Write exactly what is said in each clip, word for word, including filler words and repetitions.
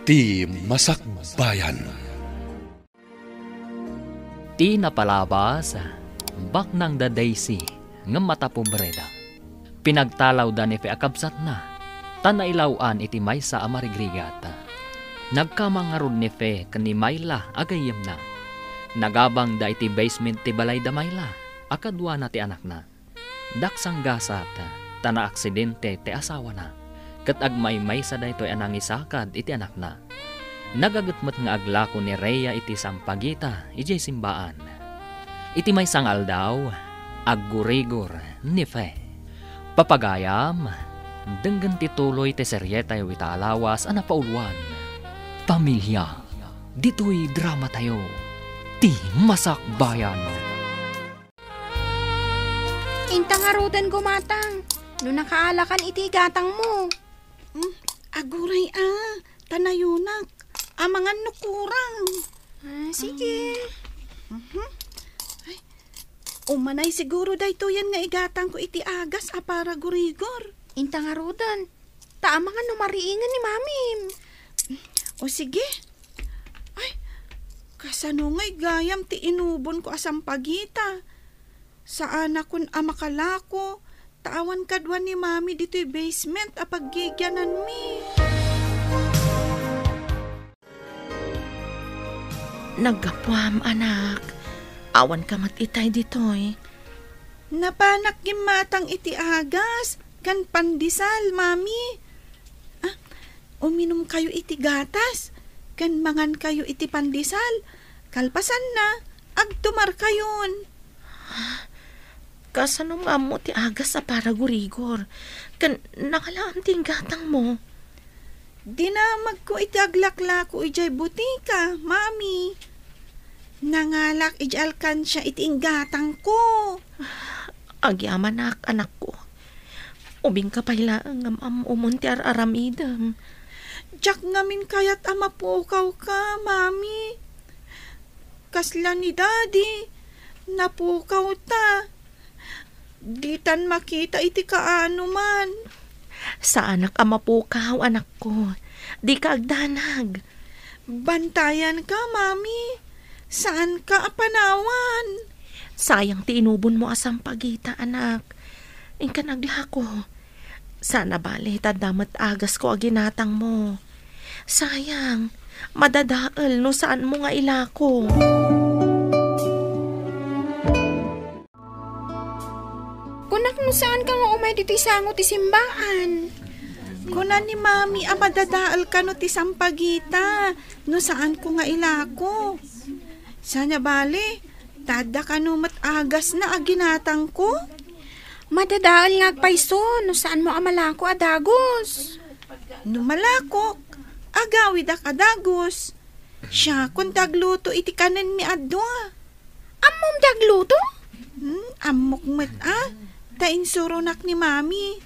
Ti Masakbayan. Ti napalabas, baknang da Daisy, ngem matapobreda. Pinagtalawda ni Fe a kabsatna, ta nailaw-an iti maysa a marigrigat. Nagkamang ngarud ni Fe ken ni Myla a gayyemna. Nagabangda iti basement ti balay da Myla a kaduana ti anakna. Daksanggasat, ta naaksidente ti asawana, ket agmaymaysa daytoy a nangisakad iti anakna. Nagaget met nga aglako ni Rhea iti sampagita idiay simbaan. Iti maysa nga aldaw, aggurigor ni Fe. Papagayam, denggen ti tuloy ti serietayo ita a lawas a napauloan, Pamilya. Ditoy dramatayo, Ti Masakbayan. Inta ngaruden, gumatang, no nakaalakan iti igatangmo. Hmm, aguray a, ta nayunak. Amangan no kurang. Ah, sige. Mhm. Ay, umanay siguro daytoyen nga igatangko iti agas a para gurigor. Inta ngaruden. Ta amangan no mariingen ni Mamim. O sige. Ay, kasano ngay gayam ti inubonko a sampagita? Saanakon a makalako, ta awan kadua ni Mami ditoy basement a paggigiananmi. Naggapuam, anak. Awanka met itay ditoy. Napanak gimmatang iti agas ken pandesal, Mami. Ah, uminumkayo iti gatas ken mangankayo iti pandesal. Kalpasanna, agtumarkayon. Kasano nga ammo ti agas a para gurigor? Ken nakalaam ti inggatangmo? Dinamagko iti aglaklako idiay butika, Mami. Nangalak idiay alkansia iti inggatangko. Agyamanak, anakko. Ubingka pay laeng ngem ammo umon ti ar-aramidem. Diak ngamin kayat a mapukawka, Mami. Kasla ni Daddy, napukawta. Ditan makita iti kaanoman. Saanak a mapukaw, anakko. Dika agdanag. Bantayanka, Mami. Saanka a panawan. Sayang ti inubonmo a sampagita, anak. Inka aglako. Saan a bale, ta adda met agasko a ginatangmo. Sayang, madadael no saanmo nga ilako. Kunak no saanka nga umay ditoy sango ti simbaan. Kuna ni Mami a madadael kano ti sampagita no saanko nga ilako. Saan a bale, ta adda kano met agasna a ginatangko? Madadael nga agpayso no saanmo a malako a dagus. No malakok, agawidak a dagus. Siakon ti agluto iti kanenmi a dua. Ammom ti agluto? Hmm, ammok met a, ta insuronak ni Mami.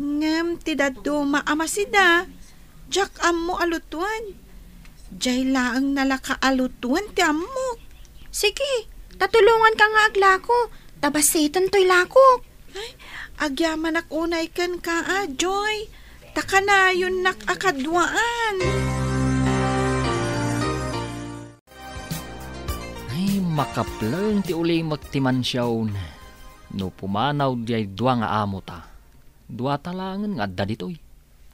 Ngem ti dadduma a masida, diak ammo a lutoen. Diay laeng nalaka a lutoen ti ammok. Sige, ta tulonganka nga aglako, ta basiten toy lakok. Ay, agyamanak unay kenka a, Joy, ta kanayonnak a kaduaan. Ay, makapleng ti ulimek ti mansion. No pumanaw diay dua nga amota, duata laengen nga adda ditoy.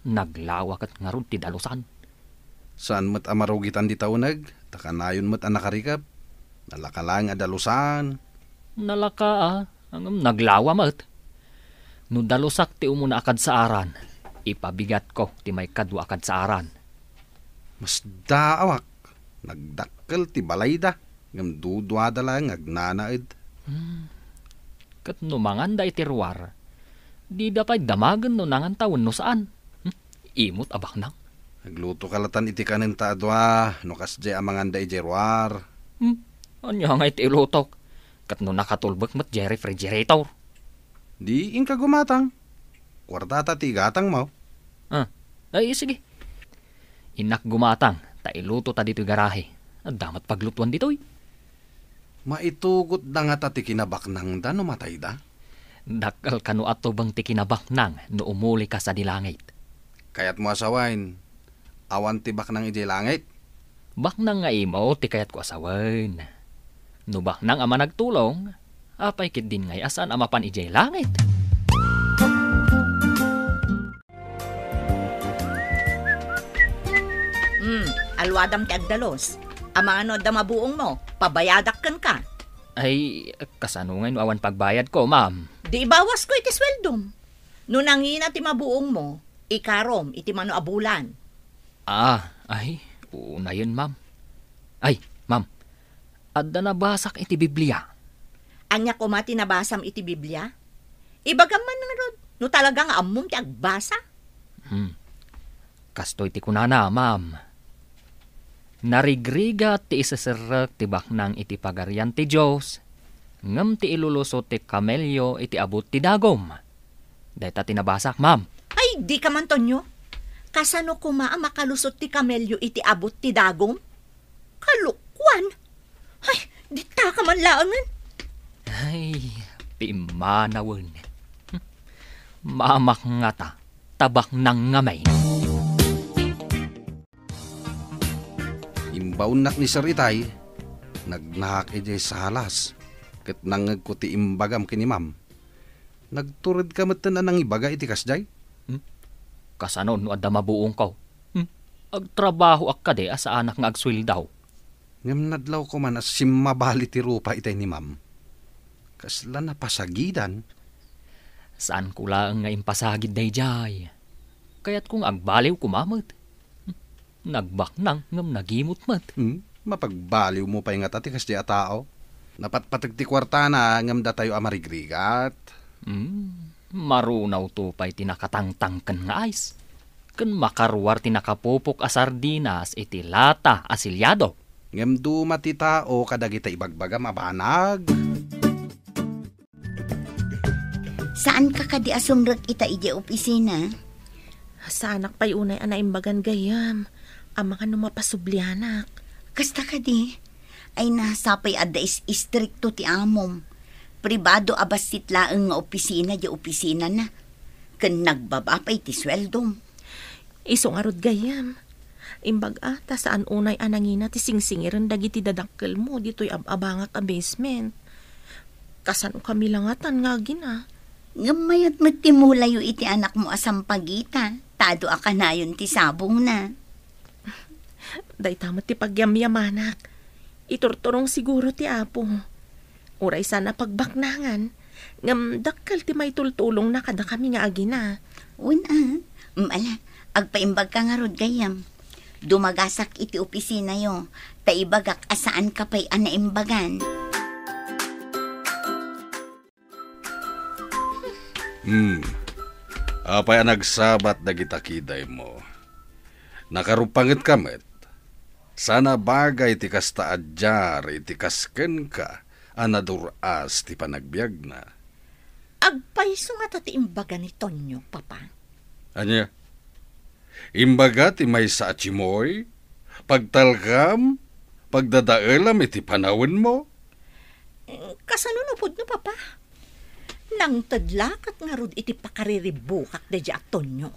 Naglawa ket ngarud ti dalusan. Saan met a marugitan dita uneg, ta kanayon met a nakarikep. Nalaka laeng a dalusan. Nalaka a, ngem naglawa met. No dalusak ti umuna a kadsaaran, ipabigatko ti maikadua a kadsaaran. Masdaawak, nagdakkel ti balayda, ngem duduada laeng nga agnanaed. Hmm. Ket no manganda iti ruar, dida pay damagen no nanganta wenno saan. Hmm? Imot a baknang. Aglutoka latan iti kanenta a dua, no kasdiay a manganda idiay ruar. Hmm? Ania nga iti ilutok? Ket no nakatulbek met diay refrigerator? Di inka gumatang. Kuartata ti igatangmo. Ah, ay, sige. Innak gumatang, ta ilutota ditoy garahe. Adda met paglutuan ditoy. Maitugotda ngata ti kinabaknangda no matayda? Dakkel kano a tubeng ti kinabaknang no umulika sadi langit. Kayatmo a sawen, Awan ti baknang idiay langit. Baknang nga imo ti kayatko a sawen. No baknang a managtulong, apay ketdin ngay a saan a mapan idiay langit? Hmm, alwadam ti agdalus. Amangan no adda mabuongmo, pabayadak kenka. Ay, kasano ngay no awan pagbayadko, ma'am? Di ibawasko iti sueldom. No nangina ti mabuongmo, ikarom iti mano a bulan. Ah, ay, unayen, ma'am. Ay, ma'am, adda nabasak iti Biblia. Ania koma ti nabasam iti Biblia? Ibagam man ngarud, no talaga nga ammom ti agbasa. Hmm. Kastoy ti kunana, ma'am. Narigrigat ti iseserrek ti baknang iti Pagarian ti Dios, ngem ti ilulusot ti kamelio iti abut ti dagum. Dayta ti nabasak, ma'am. Ay, dika man, Tonyo. Kasano koma a makalusot ti kamelio iti abut ti dagum? Kalokuan! Ay, ditaka man laengen. Ay, pimmanawen. Mamak ngata, ta baknang ngamin. Imbaonnak ni Sir Itay, nagnahak idiay salas, ket nangngegko ti imbagam ken ni Ma'am. Nagturedka metten a nangibaga iti kasdiay? Hmm? Kasano no adda mabuongko? Hmm? Agtrabahoak kadi a saanak nga agsueldo. Ngem nadlawko man a simmabali ti rupa itay ni Ma'am. Kasla napasagidan. Saanko laeng nga impasagid daydiay. Kayatko nga agbaliw koma met. Hmm? Nagbaknang ngem nagimot met. Hmm? Mapagbaliwmo pay ngata ti kasdiay a tao? Napatpateg ti kuartana ngem datayo a marigrigat. Hmm, marunawto pay ti nakatangtangken nga ice. Ken makaruar ti nakapupok a sardinas iti lata a siliado. Ngem duma ti tao kadagita ibagbagam a banag. Saanka kadi a sumrek ita idiay opisina? Saanak pay unay a naimbagan gayyem. Amangan no mapasublianak. Kasta kadi? Ay, sapay adda is-, istrikto ti amom. Pribado a bassit laeng nga opisina diay opisinana. Ken nagbaba pay ti sueldom. Isu ngarud gayyem. Imbag-a, ta saan unay a nangina ti singsingiren dagiti dadakkelmo ditoy ab-abangak a basement. Kasanokami la ngatan nga agina? Ngem mayat met ti mulayo iti anakmo a sampagita, ta adu a kanayon ti sabongna. Dayta met ti pagyamyamanak. Iturturong siguro ti Apo. Uray saan a pagbaknangan, ngem dakkel ti maitultulongna kadakami nga agina. Wen a, mm, ala, agpaimbagka ngarud gayyem. Dumagasak iti opisinayo, ta ibagak a saanka pay a naimbagan. Hmm. Apay a nagsabat dagita kidaymo? Nakarupangetka met. Saan a bagay ti kasta a diar iti kas kenka a nadur-as ti panagbiagna. Agpayso ngata ti imbaga ni Tonyo, Papa? Ania? Imbaga ti maysa a timoy, pagtalkam, pagdadaelam iti panawenmo? Kasano no pudno, Papa? Nangted la ket ngarud iti pakariribukak daydiay a Tonyo.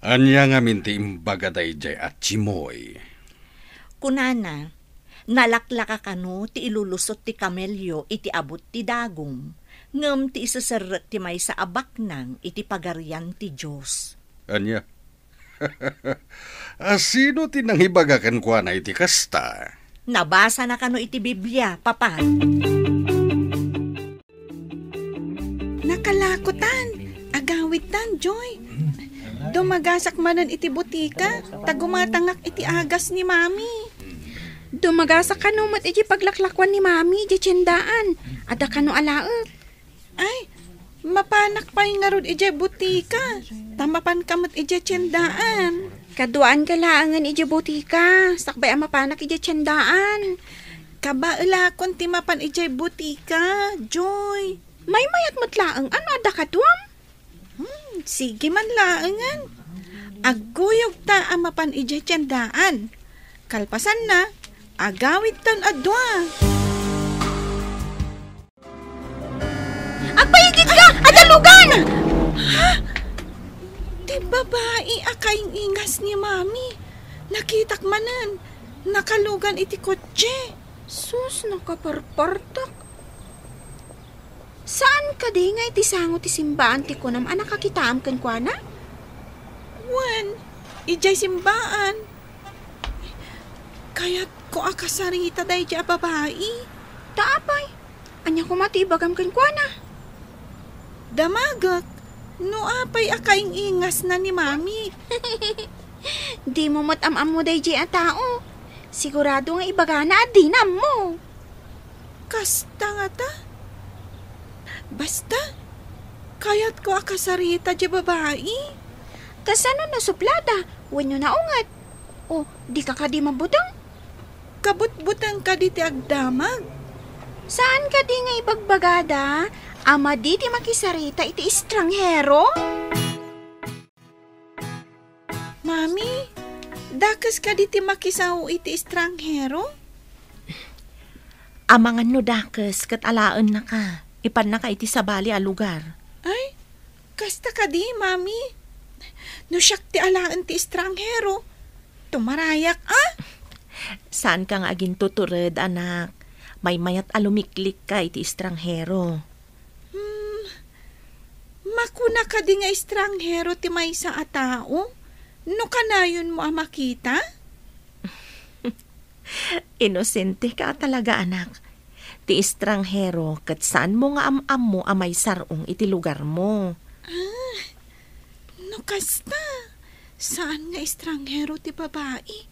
Ania ngamin ti imbaga daydiay a timoy? Kunana, nalaklaka kano ti ilulusot ti kamelio iti abut ti dagum, ngem ti iseserrek ti maysa a baknang iti Pagarian ti Dios. Ania? A sino ti nangibaga kenkuana iti kasta? Nabasana kano iti Biblia, Papa. Nakalakotan, agawidtan, Joy. Dumagasak manen iti butika, ta gumatangak iti agas ni Mami. Dumagasak kano met iti paglaklakuan ni Mami iti tiendaan. Adda kano a laek. Ay, mapanak pay ngarud idiay butika, ta mapanka met idiay tiendaan. Kaduaanka laengen idiay butika, sakbay a mapanak idiay tiendaan. Kabaelakon ti mapan idiay butika, Joy. Maymayat met laeng, ano adda kaduam? Hmm, sige man laengen. Agguyogta a mapan idiay tiendaan. Kalpasanna, agawidtan a dua. Agpayigitka! Adalugan! Ha? Ti babai a kaing-ingas ni Mami. Nakitak manen, nakalugan iti kotse. Sus, nakaparpartak. Saan kadi nga iti sango ti simbaan ti kunam a nakakitaam kenkuana? Wen, idiay simbaan. Kayatko a kasarita daydi a babai. Ta apay? Ania koma ti ibagam kenkuana? Damagek, no apay a kaing-ingasna ni Mami. Dimo met am-ammo daydi a tao. Sigurado nga ibagana a dina ammo. Kasta ngata? Basta, kayatko a kasarita diay babai. Kasano no suplada wenno naunget? O, dika kadi mabuteng? Kabutbuteng kadi ti agdamag? Saan kadi nga ibagbagada a madi ti makisarita iti estranghero? Mami, dakes kadi ti makisao iti estranghero? Amangan no dakes ket alaennaka, ipannaka iti sabali a lugar. Ay, kasta kadi, Mami? No siak ti alaen ti estranghero, tumarayak, a? Saanka nga agintutured, anak. Maymayat a lumiklikka iti estranghero. Hmm, makuna kadi nga estranghero ti maysa a tao no kanayonmo a makita? Inosenteka a talaga, anak. Ti estranghero ket saanmo nga am-ammo a maisar-ong iti lugarmo. Ah, no kasta, saan nga estranghero ti babai,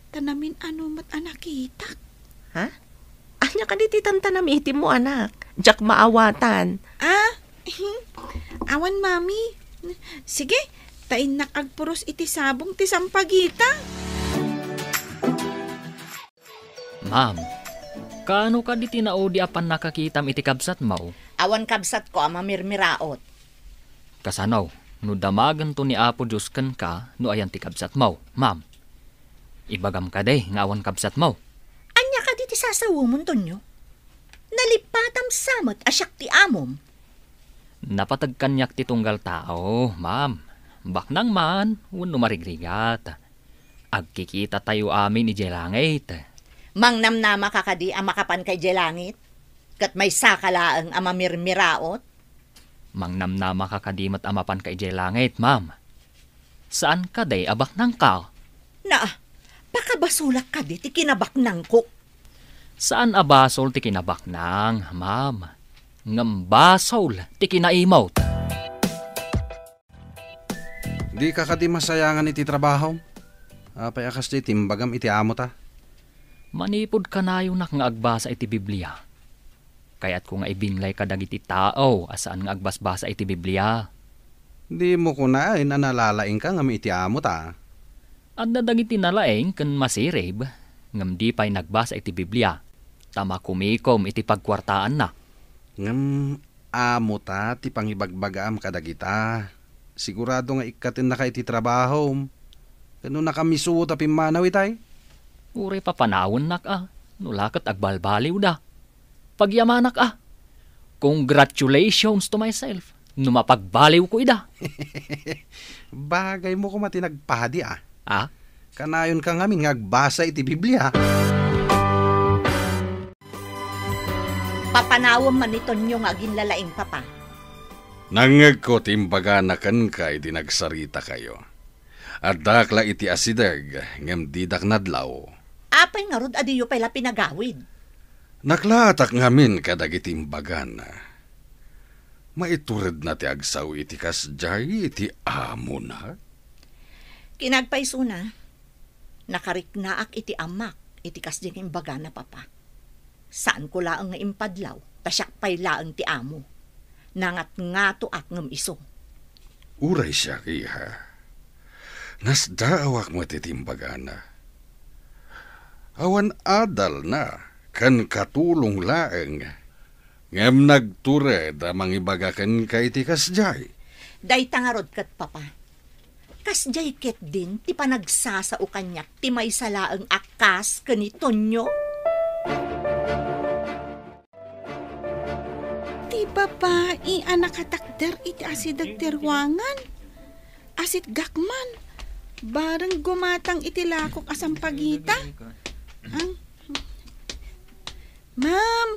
ta namin-ano met a nakitak. Ha? Ania kadi ti tantanamitimmo, anak? Diak maawatan. Ah, awan, Mami. Sige, ta innak agpuros iti sabong ti sampagita. Ma'am, kaano kadi ti naudi a pannakakitam iti kabsatmo? Awan kabsatko a mamirmiraot. Kasano, no damagento ni Apo Dios kenka no ayan ti kabsatmo, ma'am? Ibagam kadi nga awan kabsatmo. Ania kadi ti sasawemon, Tonyo? Nalipatam sa met a siak ti amom. Napateg kaniak ti tunggal tao, ma'am. Baknang man wenno marigrigat. Agkikitatayo amin idiay langit. Mangnamnamaka kadi a makapanka idiay langit? Ket maysaka laeng a mamirmiraot? Mangnamnamaka kadi met a mapanka idiay langit, ma'am? Saan kadi a baknangka? Na, pakabasolak kadi ti kinabaknangko? Saan a basol ti kinabaknang, ma'am. Ngem basol ti kinaimot. Dika kadi masayangan iti trabahom? Apay a kasdi ti imbagam iti amota? Manipud kanayonak nga agbasa iti Biblia, kayatko nga ibinglay kadagiti tao a saan nga agbasbasa iti Biblia. Dimo kunaen a nalalaingka ngem iti amota. Adda dagiti nalaing ken masirib, ngem di pay nagbasa iti Biblia, ta makumikom iti pagkuartaanna. Ngem amota ti pangibagbagaam kadagita. Sigurado nga ikkatennaka iti trabahom. Ken no nakamisuot a pimmanaw itay? Uray papanawennak a, no la ket agbalbaliwda. Pagyamanak a. Congratulations to myself, no mapagbaliwko ida. Bagaymo koma ti nagpadi a. Ah? Kanayonka ngamin nga agbasa iti Biblia. Papanawem man ni Tonyo nga aginlalaing, Papa. Nangngegko ti imbagana kenka idi nagsaritakayo. Addak la iti asideg, ngem didak nadlaw. Apay ngarud a diyo pay la pinagawid? Naklaatak ngamin kadagiti imbagana. Maituredna ti agsao iti kasdiay iti amona? Kinagpaysona, nakariknaak iti amak iti kasdiay nga imbagana, Papa. Saanko laeng nga impadlaw, ta siak pay laeng ti amo. Nangatngatoak ngem isu. Uray siak, iha. Nasdaawak met iti imbagana. Awan adalna, ken katulong laeng. Ngem nagtured a mangibaga kenka iti kasdiay. Dayta ngarud ket, Papa. Kasdiay ketdin ti panagsasao kaniak ti maysa laeng a kas ken ni Tonyo? Ti babai a nakatakder iti asideg ti ruangan. Asidegak man. Bareng gumatang iti lakok a sampagita. Ang, Ma'am,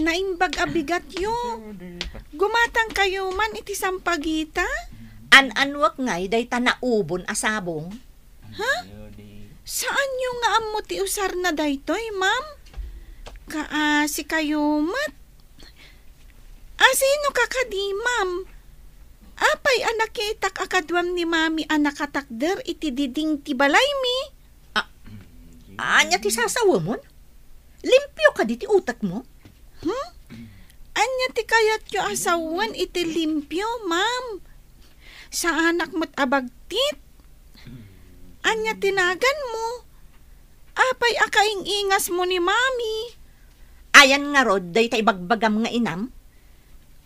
naimbag a bigatyo. Gumatang kayo man iti sampagita? An-anuak ngay dayta naubon a sabong? Ha? Saanyo nga ammo ti usarna daytoy, ma'am? Kaasi kayo met. Asino ka kadi, ma'am? Apay a nakitak a kaduam ni Mami a nakatakder iti diding ti balaymi? A-, ania ti sasawemon? Limpio kadi ti utekmo? Hmm? Ania ti kayatyo a sawen iti limpio, ma'am? Saanak met a bagtit? Ania ti naganmo? Apay a kaing-ingasmo ni Mami? Ayan ngarud dayta ibagbagam nga inam?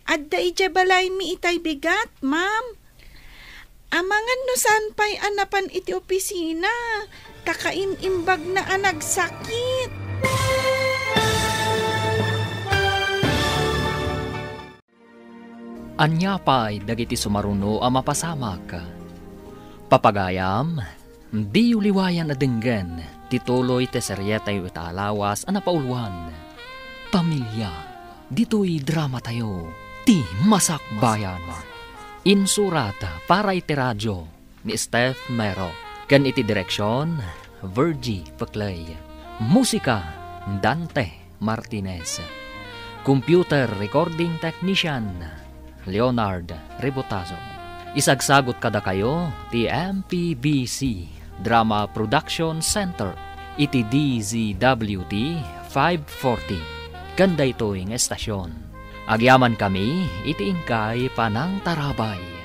Adda idiay balaymi itay bigat, ma'am. Amangan no saan pay a napan iti opisina, ta kaim-imbagna a nagsakit. Ania pay dagiti sumaruno a mapasamak? Papagayam, diyo liwayan a denggen ti tuloy ti serietayo ita a lawas a napauluan, Pamilia. Ditoy dramatayo, Ti Masakbayan. Insurat para iti radio ni Steph Mero, ken iti direksion, Virgie Peclay. Musika, Dante Martinez. Computer recording technician, Leonard Rebotazo. Isagsagot kadakayo ti M P B C Drama Production Center iti D Z W T five forty. Ken daytoy nga estasion, agyamankami iti inkay panangtarabay.